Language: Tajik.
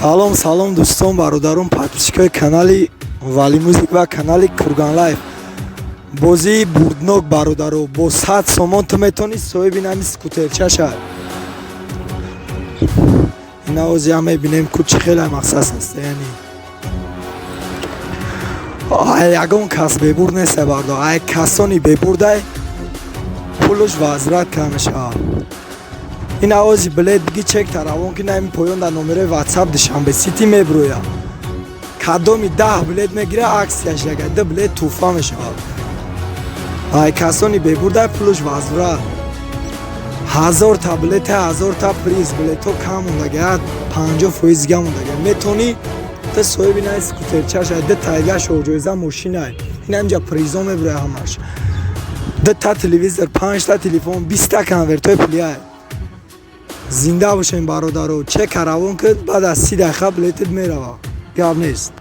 Салом, салом, дӯстон, бародарон, подписчикои канали Вали Мюзик ва канали Курган Лайф. Бозии бурднок, бародаро, бо 100 сомон ту метавонӣ соҳиби нами скутерча шавӣ. Ина ҳозир мебинем, ку чӣ хеле мақсад аст, яъне ягон кас бебурд нест, бародар. Ай касони бебурдай, пулуш возврат карда мешавад. Ин овози билет биги, чекта равон ки нами поён дар номерои Ватсап Душанбе Сити мебирояд. Кадоми 10 билет мегира, аксияш яга ду билет тӯҳфа мешавад. Ай касони бебурдай, пулуш возврат. 1000-та билета, 1000-та приз. Билетҳо кам мондага, 50% дига мондага. Метавонӣ ту соҳиби наи скутерча шавӣ. Ду тайга шоҳҷоиза мошинай. Ин ҳамҷа призо мебирояд ҳамаш: дута телевизор, панҷта телефон, 20-та конвертҳои пулиай. Зинда бошем, бародаро. Чека равон кид, баъд аз 30 дақиқа билетит мерава, гап нест.